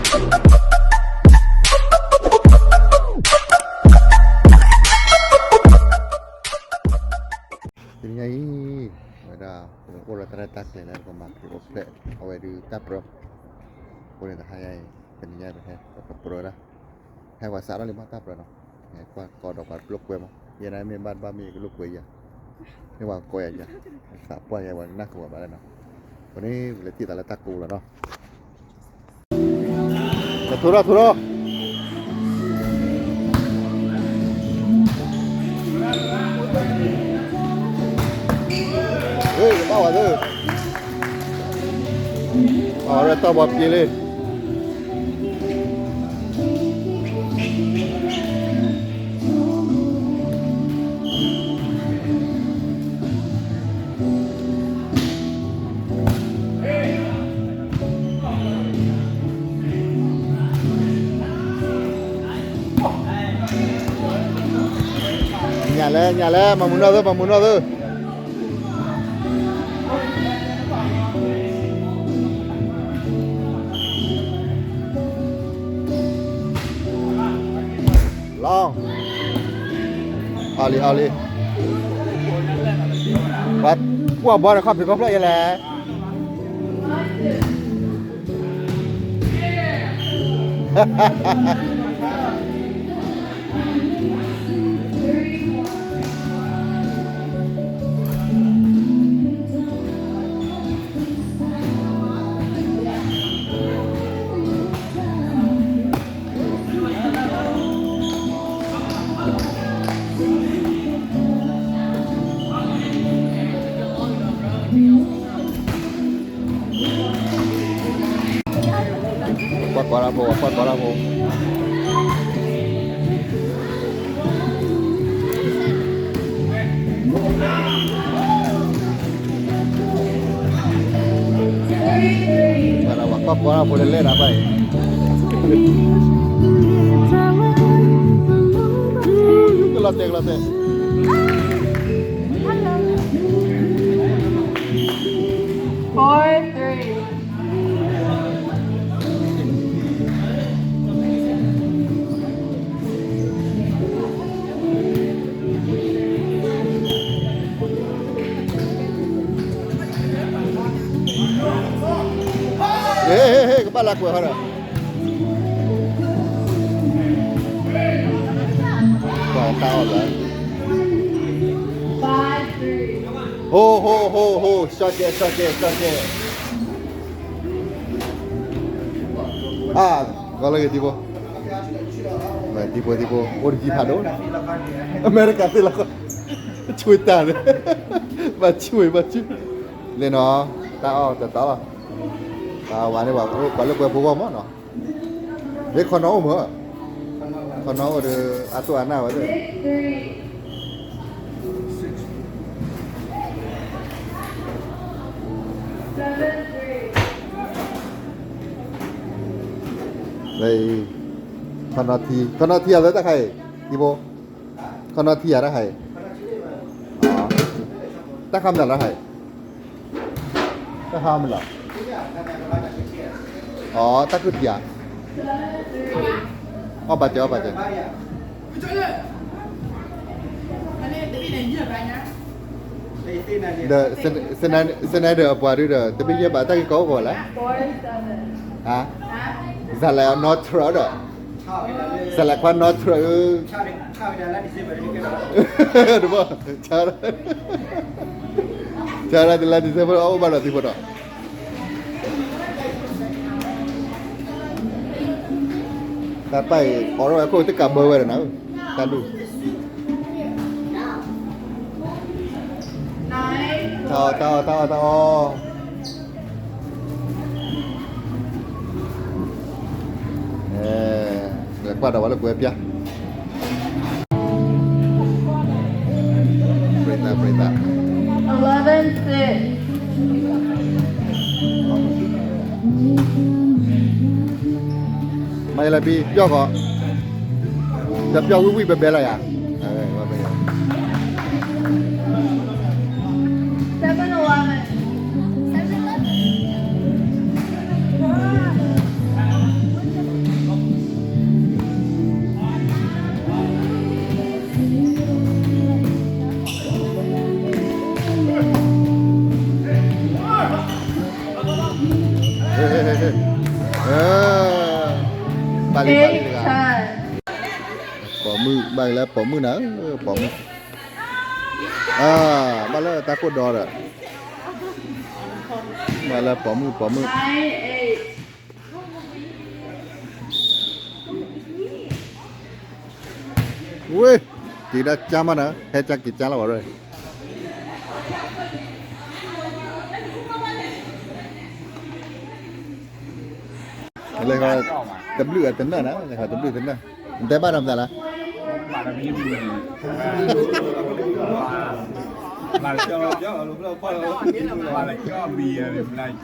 တနံၤညါအံၤ ဝဲဒၣ် ပအိၣ်ဒီးတၢ်ရဲၣ်တၢ်ကျဲၤလၢပကမၤခရံာ်အိၣ်ဖျဲၣ် အဝဲဒုးတၢ်ပြၢ အဃိန့ၣ်တဟါအံၤ တနံၤညါအံၤ ပဟဲ ပကပြၢဒၣ် ဟဲပှၤစးထီၣ်လံမးတၢ်ပြၢနီၤ ဟဲကွၢ်ကီဒီးပှၤတလိာ်ကွဲမး ယဲဒၣ်မ့ၢ်ဘၣ်တဘၣ်မ့ၢ်ကလိာ်ကွဲယၤ မ့ၢ်ပှၤကိးယၤယၤ သးပှၢ်ယၤဝဲနၢ်ကဝဲၤဘၣ်လဲၣ်နီၤ အဃိန့ၣ် ပလဲၤထံၣ်သးလၢတၢ်ကိးလီၤနီၤ ကထိထီၣ်ထိထီၣ် ဟ့ၣ် ကဘၣ်ဝဲသ့ၣ် အဝဲတၢ်ဘီပျ့လံ ညၣ်လဲၣ် ညၣ်လဲၣ် မၤမုာ်နီၢ်သ့ မၤမုာ်နီၢ်သ့ လီၤ အီလံ အီလံ ပှၤကွၢ်ဘီဒီးခီၣ်ဖံးခီၣ်ဖျၢၣ်ယဲလဲၣ် ကွၢ်ကီတၢ်ဖိ ကွၢ်ကီတၢ်ဖိ ကွၢ်ကီတၢ်ဖိလဲၤလဲၤဒၣ်ဘၣ်အံၤ ကလီၤတဲာ် ကလီၤတဲာ် Four three. ဟ့ၣ် ဟ့ၣ် ဟ့ၣ် ကဘၣ်လၢကွဲးဟီဒီး ကွၢ်တၢ်အီၣ်လၢ ဟိ ဟိ ဟိ ဟိ ရှီၣ်ကဲ ရှီၣ်ကဲ ရှီၣ်ကဲ အါ ဂီၤလၢဂ့ၤ တံၤဖိ တံၤဖိ တံၤဖိ အိၣ်တယံၤဖးဒိၣ် အမဲရကၤသ့ၣ်လီၤ ဆွေတၢ်န့ၣ် ဘၣ်ဆွေ ဘၣ်ဆွေ လဲၤနီၤ တၢ်အီၣ်တတီၤလီၤ ပှၤဝၤန့ၣ် ပှၤလၢကွဲဖိဂီၢ်မးနီၤ မ့ၢ်ခီနီၤအိၣ်မး ခီနီၤအိၣ်ဒီး အတိၢ်အနၢ်ဝဲသ့ၣ် လၢ ခီနီၤထံ ခီနီၤထံအလၢတၢ်ခါအံၤ တံၤဖိ ခီနီၤထံအတၢ်ခါအံၤ တၢ်ခါမနုၤလၢခါအံၤ တၢ်ခါမနုၤလၢ အီ တၢ်ခုၣ်ထံဧါ အီၣ်ဘၣ်စၢၤ အီၣ်ဘၣ်စၢၤ ဒီး စနဲဒီးအပှၤဒုဒီး တဘ့ၣ်ယဲၢ်ဘၣ်တၢ်ဂ့ၢ်ကီအိၣ်ကီးလဲၣ် ဟါ စးလဲၤအနီၢ်ထြၢဒီး စးလဲၤခွါနီၢ်ထြၢ တဘီ ဆါ ဆါလၢတလါ December အိၣ်ဘၣ်ဒီးသံဖိဒီး တၢ်ပၢ်အံၤ အိးထီၣ်ဝဲခိၣ်တကးဘၢဝဲဒီးနၤ တၢ်ဒူၣ် တၢ်အီၣ် တၢ်အီၣ် တၢ်အီၣ် တၢ်အီၣ် လဲၤကွၢ်ဒီးဝဲလၢကွဲးပျၢ် break တၢ် break တၢ် Eleven six. မၤယလဲၤဘံ ပျီၢ်ကီး ဒီးပျီၢ်ဝံၣ်ဝံၣ်ဘဲဘဲလီၤယၤ Seven Eleven. Seven Eleven. လၢပိာ်မုၣ်နၤ, ပိာ်မုၣ်, ဘၣ်လၢတၢ်ကိၢ်ဒီဒီး, ဘၣ်လၢပိာ်မုၣ်ပိာ်မုၣ်, ဝ့ၢ်, က့ၤဒၣ်ကၢ်မးနၤ, ဟဲကၢ်က့ၤကၢ်လီၤဝဲ, လၢတဘျုးအတနၢ်နၤ, တဘျုးတနၢ်, နတဲဘၣ်ဒီးမတၤလၢ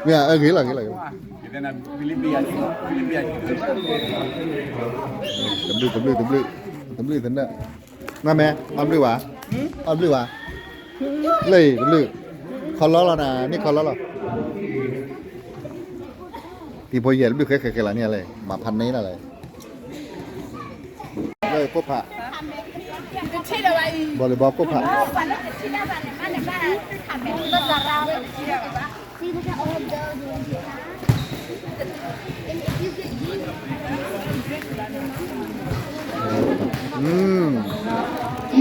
မ့ၢ်အဂ့ၤလီၤဂ့ၤလီၤ, တဘျုးတဘျုးတဘျုး, တဘျုးတနၢ်, နမဲ, အီၣ်ဘျုးဝဲ, အီၣ်ဘျုးဝဲ, လၢတဘျုး, ခီလီလီၤနၤ, န့ၢ်ခီလီလီၤ, တံၤဖိယဲၢ်တဘျုးဃဲဃဲဃဲလီၤန့ၣ်လဲၣ်, မၤဖးန့ၢ်လီၤလဲၣ် လၢကိၣ်ဖး, ဘီလံဘီကိၣ်ဖး,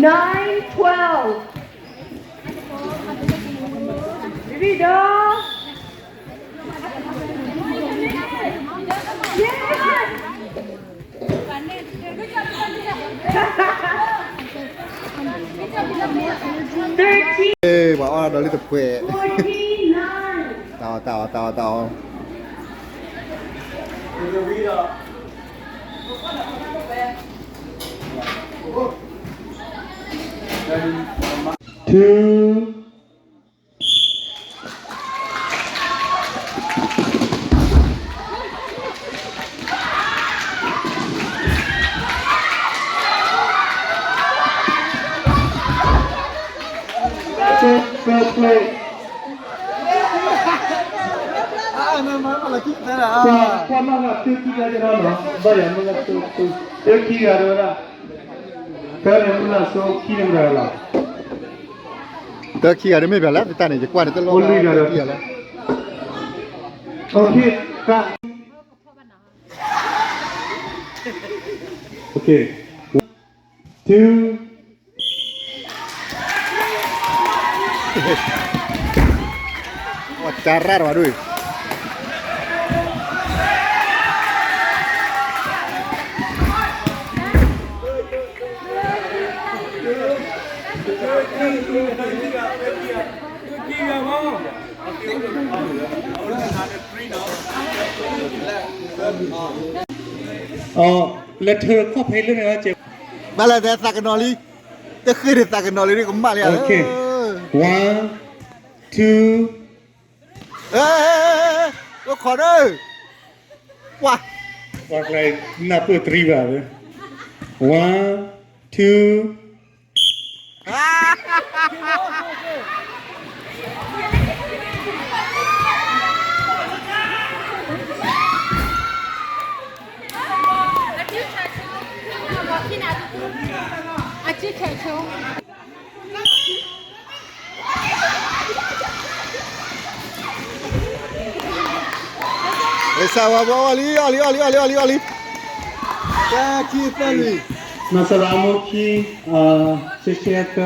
nine twelve, yes. ပှၤအီၣ်ဒီးလံတခွဲး, တၢ်အီၣ်တၢ်အီၣ်တၢ်အီၣ်တၢ်အီၣ်, two, ကွၢ်မ့ၢ်ဂၤတၢ်ခံဂၤတဝဲဒၣ်, တၢ်န့ၣ်မ့ၢ်လၢအစိခံန့ၣ်မ့ၢ်လီၤ, တၢ်ခံဂၤတမ့ၢ်ပှၤလၢ တၢ်န့ၣ် ယကွၢ်န့ၣ်တလိၣ်လၢ တၢ်ခံဂၤလၢ okay, two, ကၢ်ရၣ်ဝဲဒၣ် လဲၤထၢခီၣ်ဖဲလၢန့ၣ်, ဘၣ်လဲၤသးကနီၤလံ, တဃ့ၢ်ဒၣ်သးကနီၤလံ ကမၣ်လံဧါ, one, two, အိၣ်ခိးဒီး, ကွၢ်, ကွၢ်ကျဲနၢ်ပၢၢ်တရံးဘၣ်, one, two, စးဝါဘီအီၣ်လံ အီၣ်လံ အီၣ်လံ အီၣ်လံ အီၣ်လံ, တၢ်ခံသၢလံ, မၤစၢၤလၢအမိၢ်ခံ, ဆှဲဆှဲသၢ,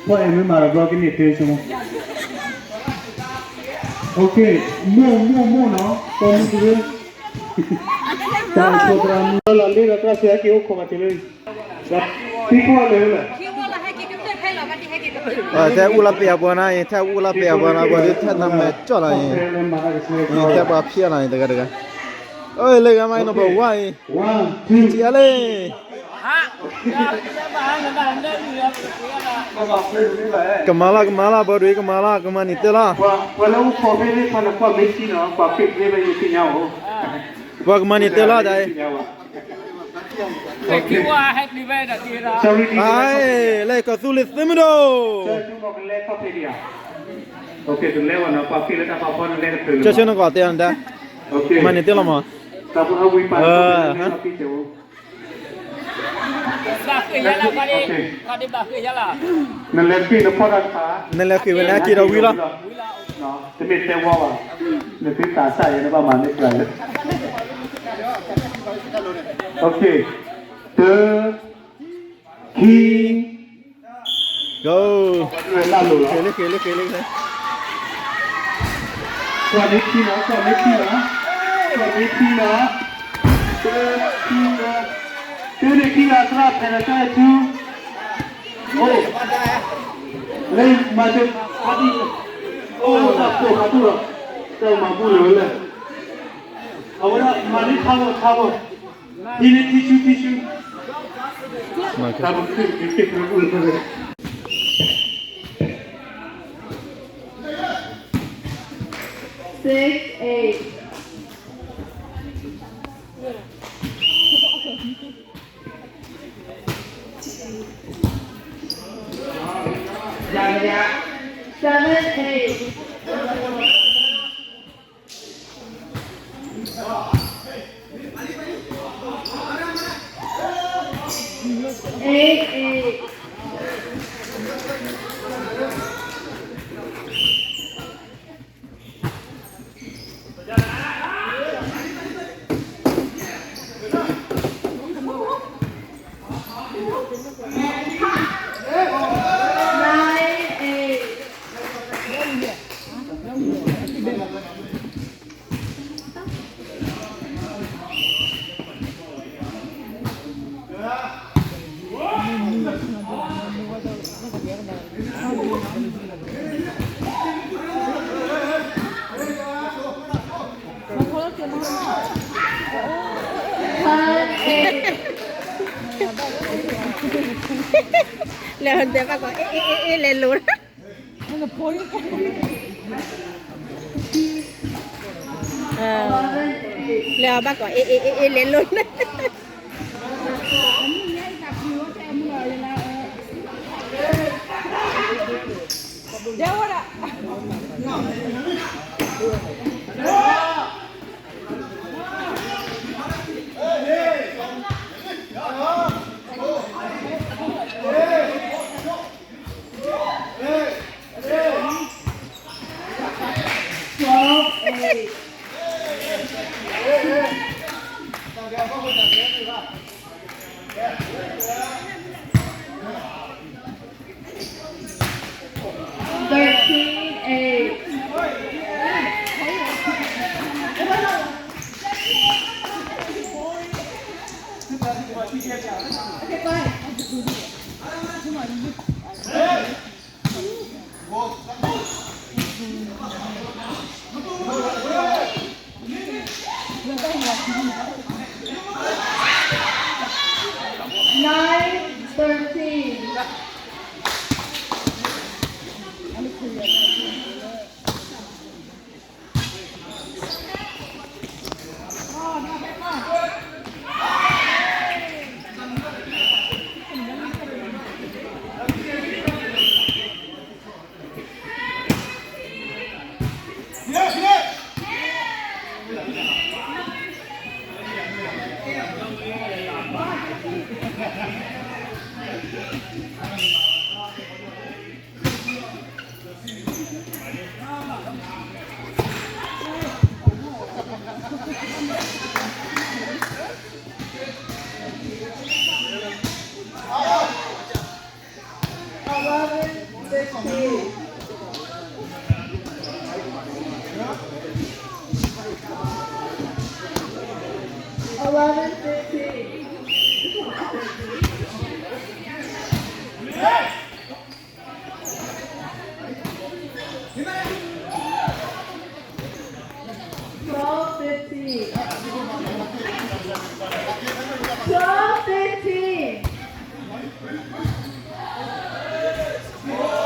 ဖီအဲၣ်မ့ၢ်မၤဒီးဘျီကန့ၢ်တၢ်ဆိ, okay, မိၢ်မိၢ်မိၢ်နီၤ ပိာ်မုၣ်တရၢ, တၢ်အိၣ်ဖှိၣ်သရၣ်မုၣ်လီၤလံဒီး သရၣ်စၢၤဟဲက့ၤအိၣ်ခိးဘၣ်က့ၤလၢ သံကွၢ်လၢာ်လၢာ်, ထဲအူလၢပယီၤပှၤနၤအံၤ ထဲအူလၢပယီၤပှၤနၤ ပှၤဒုးထဲနမဲာ်ကၠီၣ်လီၤအံၤ, ထဲပှၤဖျဲလီၤအံၤ တဂၤတဂၤ, အိၣ်လၢဂၤမး number one အံၤ, ထံၣ်အါလံ, ကမၤလီၤ ကမၤလီၤ ပှၤဒုး ကမၤလီၤ ကမၤန့ၢ်တၢ်လီၤ, ပှၤကမၤန့ၢ်တၢ်လီၤတၢ်အံၤ လၢကီၢ်သူလ့ၤသုးမုၢ်ဒိၣ်, ကၠီဆၢနဂီၢ်တဲအီၤနတၢ်, မၤန့ၢ်တၢ်လီၤမး, နလဲၤဃ့ၢ်ဝဲန့ၣ် အက့ၤဒီးဝံၤလီၤ, တမ့ၢ်တဲဝီဘၣ်, နသုသးစၢ်ယဲ နဘၣ်မၤန့ၢ်ကျါယဲ, တၢ် တၢ် ခံ Go လၢလၢလၢလၢ ကွၢ်န့ၢ်ခံလီၤ ကွၢ်န့ၢ်ခံလီၤ ကွၢ်န့ၢ်ခံလီၤ တၢ်ခံလီၤ တၢ်န့ၣ်ခံလီၤ သရၣ်ဖဲလၢတၢ်ထူ အိၣ် လၢမၤတၢ်ဖးဒံ အိၣ်တၢ်ဖိခါတူၢ်လီၤ တၢ်မၤဘူၣ်လၢၤဝဲလၢ အဝဲဒၣ်မၤန့ၢ်ထါဝဲထါဝဲ ထံန့ၣ်ထံဆူထံဆူ တၢ်ဘုးက့ၣ်က့ၣ်က့ၣ်က့ၣ် Six eight. Seven eight. Eight eight. Nine eight. လဲၤတဲဘၣ်ကီး အ့ အ့ အ့ အ့ လဲၤလိၤ လဲၤအီၤဘၣ်ကီး အ့ အ့ အ့ အ့ လဲၤလိၤ တဲဝဲဒၣ် Thirteen eight. Nine thirteen. Eleven fifteen. Eleven fifteen. Twelve fifteen. Twelve fifteen.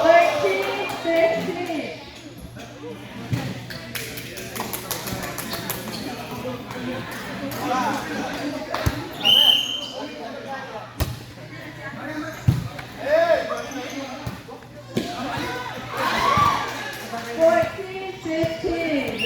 Thirteen fifteen. Fourteen fifteen.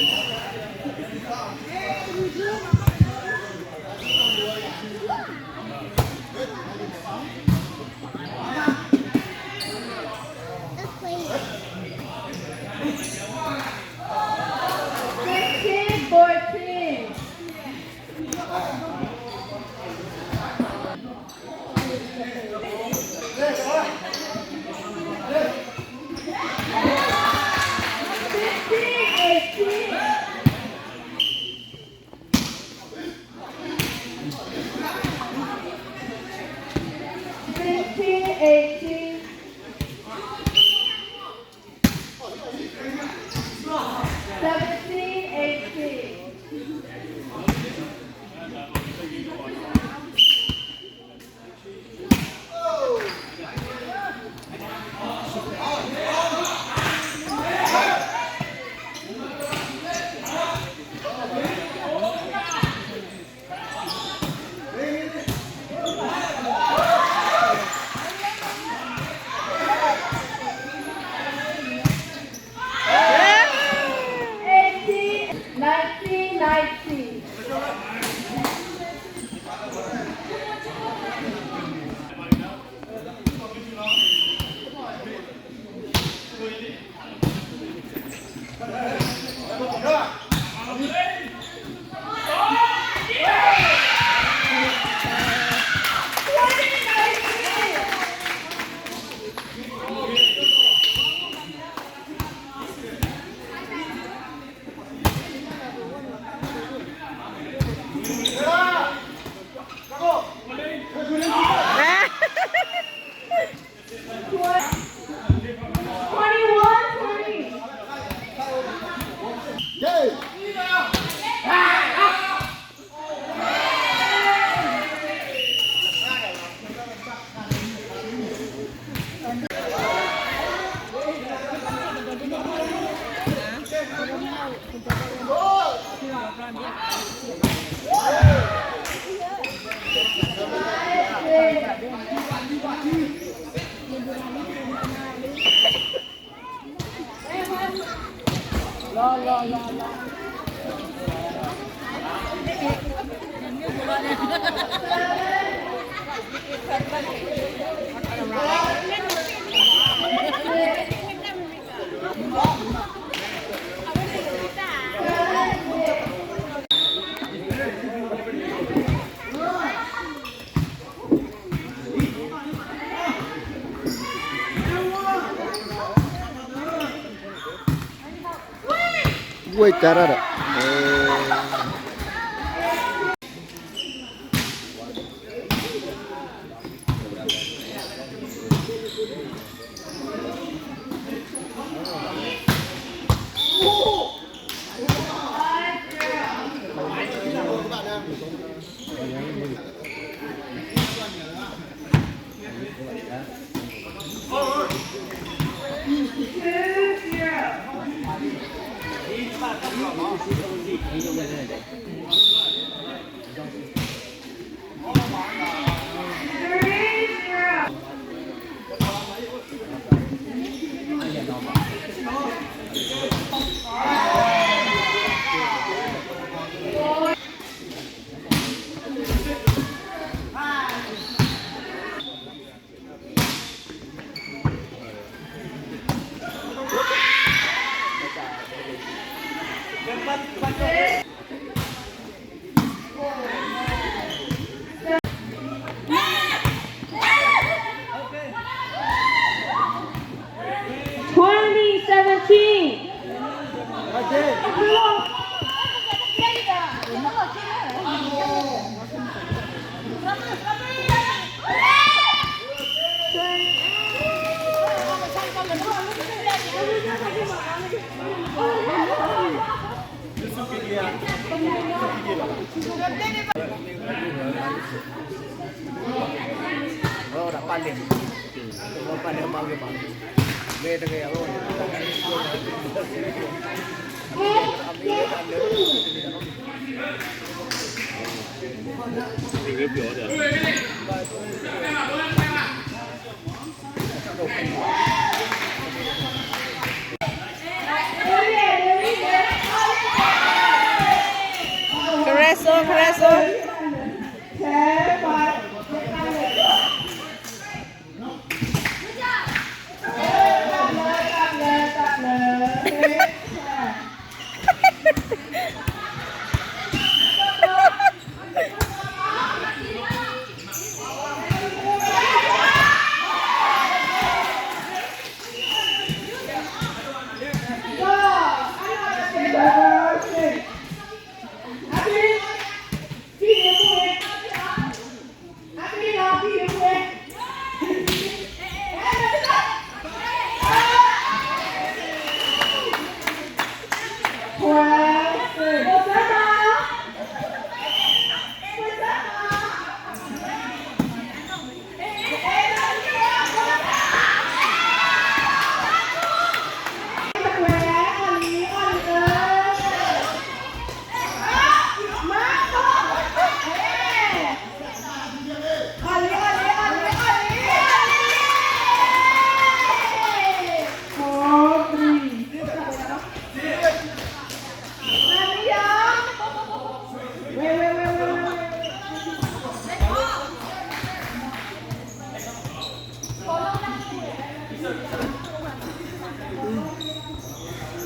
ဝဲကရၢဒီး Twenty seventeen. Karaso, karaso.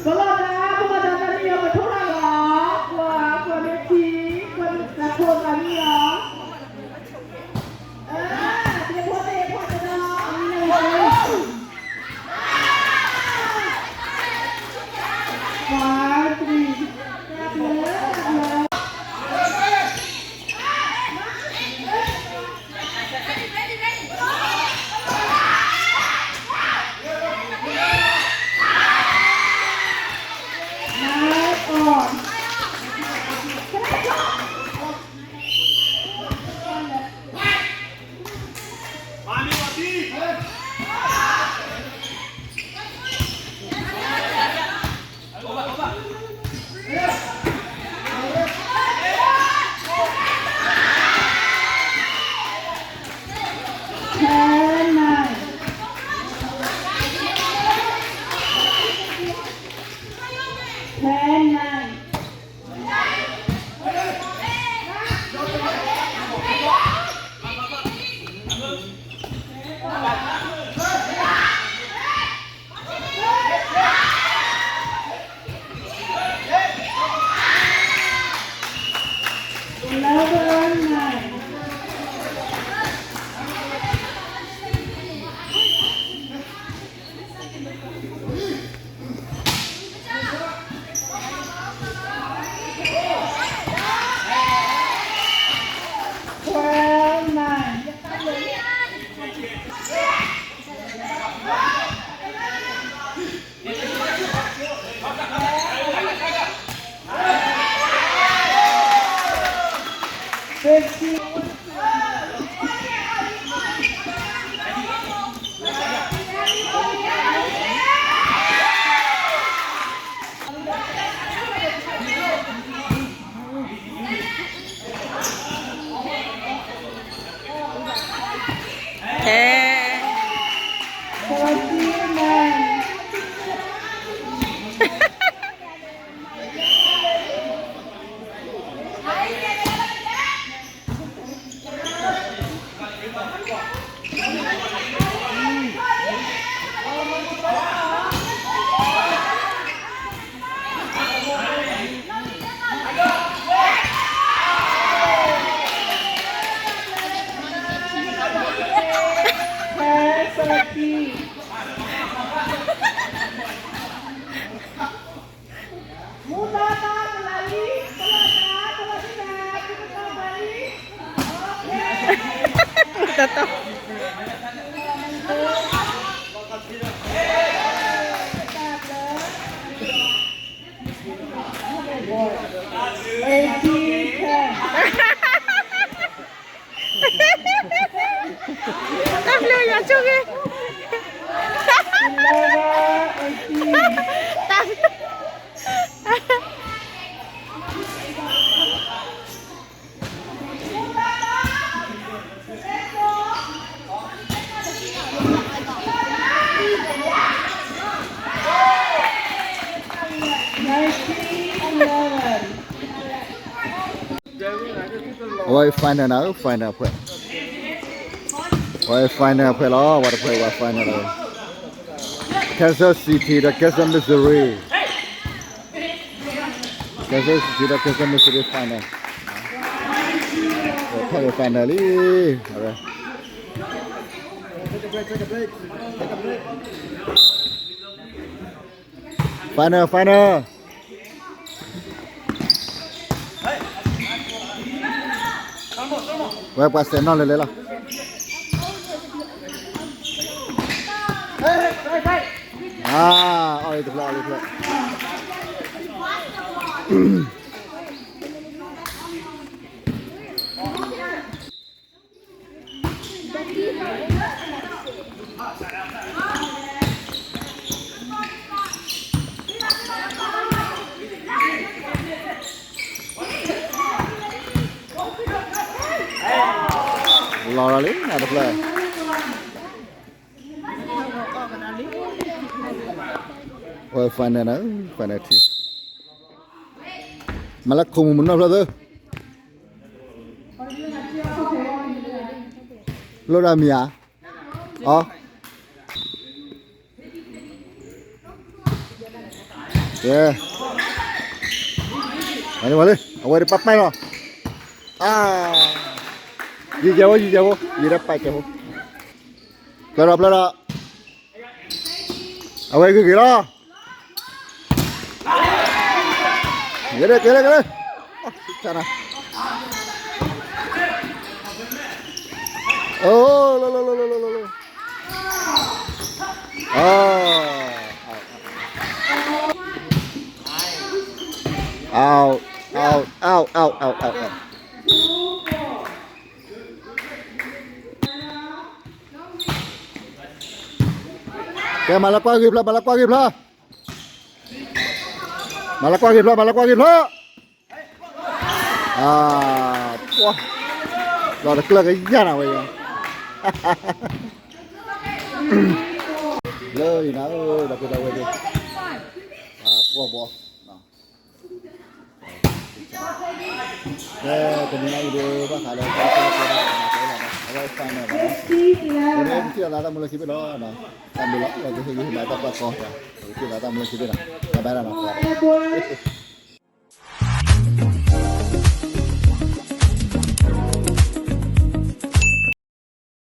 ပလီၢ်တၢ် ပလီၢ်တၢ်တမံၤအီၤ ပထိၣ်တၢ်လီၤ, ကွၢ်ကွၢ်မ့ၢ်ထံ, ကွၢ်တၢ်ဖိတၢ်မံၤအီၤ, အၢ, တၢ်ဖိတၢ်ဖိတၢ်, five three. Ten nine. Ten nine. Eleven nine. Twelve nine. Fifteen. ဟဲ တၢ်တီ Eighteen ten. တၢ်ဘျုးယွၤဆိၣ်ဂ့ၤ Eleven eighteen. တၢ် Nineteen eleven. အဝဲ final နၤ final အဖှဲး, အဝဲ final အဖှဲးလီၤ. ဝဲတဖှဲး ဝဲ final လီၤ. Kansas City ဒီး Kansas Missouri, Kansas City ဒီး Kansas Missouri final. ဖဲ final လံ. အဝဲ final, final. ဝဲပှၤစဲးနီၣ်လဲၤလဲၤလီၤ. အါ, အီၣ်လံတဖျၢၣ်, အီၣ်လံတဖျၢၣ်. လီၤလီၤလံ နတဖျၢၣ်. ဝဲ final နၤ, final ထံ. မၤလၢခိၣ်မုၢ်မနီၢ်ဖျၢၣ်သၢ လိၣ်ဒၣ်မံၤဧါ, အီ, အီ, ကဲ, ဝဲလံ, အဝဲဒၣ်ပာ်ပာ်လီၤ, အါ, ယံာ်ကဲဖိ, ယံာ်ကဲဖိ, ယံာ်ဒၣ်ပာ်ကဲဖိ, ဖျၢၣ်ဒီးဖျၢၣ်ဒီး, အဝဲဂ့ၤဂ့ၤလီၤ, ကဲလၢကဲလၢကဲလၢ, အိ, လီၤလီၤလီၤလီၤလီၤလီၤ, အါ, out, out, out, out, out, out. ကဲ, မၤလၢကွၢ်ဂ့ၤဖျၢၣ်, မၤလၢကွၢ်ဂ့ၤဖျၢၣ်, မၤလၢကွၢ်ဂ့ၤဖျၢၣ်, မၤလၢကွၢ်ဂ့ၤဖျၢၣ်, အါ, ပှၤ, လီၤတကျၢၢ်ကယၢ်နၤဝဲယၤ, လၢအံၤနၤဧၢ, ဒီပုၢ်ဒီဝဲၢ်သ့ၣ်, ပှၤဘီ ဖဲတနံၤညါအံၤဒီး ဘၣ်ဃးလၢတၢ်ကဲထီၣ်သးန့ၣ် အဝဲသးန့ၣ်ဘၣ်, ပကထံၣ်လိာ်သးတၢ်မူလၢခံဘ့ၣ်လီၤ, တၢ်ဘျုးလီၤ, ပကဟ့ၣ်ဂံၢ်ဟ့ၣ်ဘါတၢ်ပၢ်ကီ, ပကထံၣ်လိာ်သးတၢ်မူလၢခံဘ့ၣ်လီၤ, ဘၣ်ဘၣ်လီၤ.